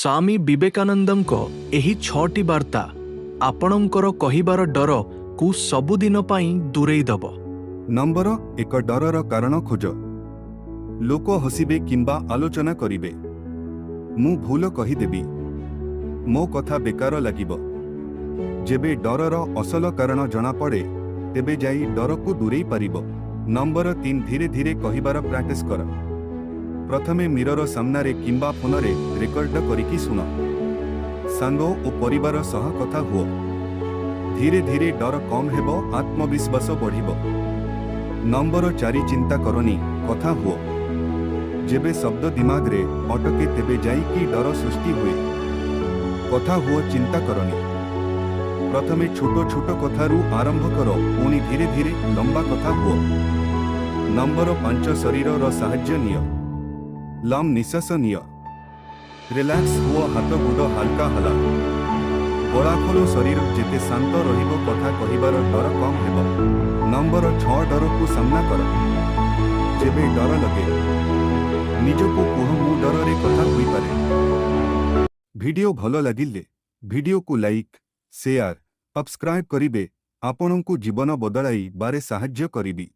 ସ୍ୱାମୀ ବିବେକାନନ୍ଦଙ୍କ ଏହି ଛଅଟି ବାର୍ତ୍ତା ଆପଣଙ୍କର କହିବାର ଡରକୁ ସବୁଦିନ ପାଇଁ ଦୂରେଇ ଦେବ। ନମ୍ବର 1, ଡରର କାରଣ ଖୋଜ। ଲୋକ ହସିବେ କିମ୍ବା ଆଲୋଚନା କରିବେ। ମୁଁ ଭୁଲ କହିଦେବି। ମୋ କଥା ବେକାର ଲାଗିବ। ଯେବେ ଡରର ଅସଲ କାରଣ ଜଣାପଡ଼େ, ତେବେ ଯାଇ ଡରକୁ ଦୂରେଇ ପାରିବ। ନମ୍ବର 3, ଧୀରେ ଧୀରେ କହିବାର ପ୍ରାକ୍ଟିସ୍ କର। ପ୍ରଥମେ ମିରର ସାମ୍ନାରେ କିମ୍ବା ଫୋନରେ ରେକର୍ଡ କରିକି ଶୁଣ। ସାଙ୍ଗ ଓ ପରିବାର ସହ କଥା ହୁଅ। ଧୀରେ ଧୀରେ ଡର କମ୍ ହେବ, ଆତ୍ମବିଶ୍ୱାସ ବଢ଼ିବ। ନମ୍ବର 4, ଚିନ୍ତା କରନି, କଥା ହୁଅ। ଯେବେ ଶବ୍ଦ ଦିମାଗରେ ଅଟକେ, ତେବେ ଯାଇକି ଡର ସୃଷ୍ଟି ହୁଏ। କଥା ହୁଅ, ଚିନ୍ତା କରନି। ପ୍ରଥମେ ଛୋଟ ଛୋଟ କଥାରୁ ଆରମ୍ଭ କର, ପୁଣି ଧୀରେ ଧୀରେ ଲମ୍ବା କଥା ହୁଅ। ନମ୍ବର 5, ଶରୀରର ସାହାଯ୍ୟ ନିଅ। ଲମ୍ବା ନିଶ୍ୱାସ ନିଅ। ରିଲାକ୍ସ ହୁଅ। ହାତ ଗୋଡ଼ ହାଲକା ହଲା। ଗଳା ଖୋଲ। ଶରୀର ଯେତେ ଶାନ୍ତ ରହିବ, କଥା କହିବାର ଡର କମ୍ ହେବ। ନମ୍ବର 6, ଡରକୁ ସାମ୍ନା କର। ଯେବେ ଡର ଲଗେ, ନିଜକୁ କୁହ, ମୁଁ ଡରରେ କଥା ହୋଇପାରେ। ଭିଡ଼ିଓ ଭଲ ଲାଗିଲେ ଭିଡ଼ିଓକୁ ଲାଇକ୍, ସେୟାର, ସବସ୍କ୍ରାଇବ୍ କରିବେ। ଆପଣଙ୍କୁ ଜୀବନ ବଦଳାଇବାରେ ସାହାଯ୍ୟ କରିବି।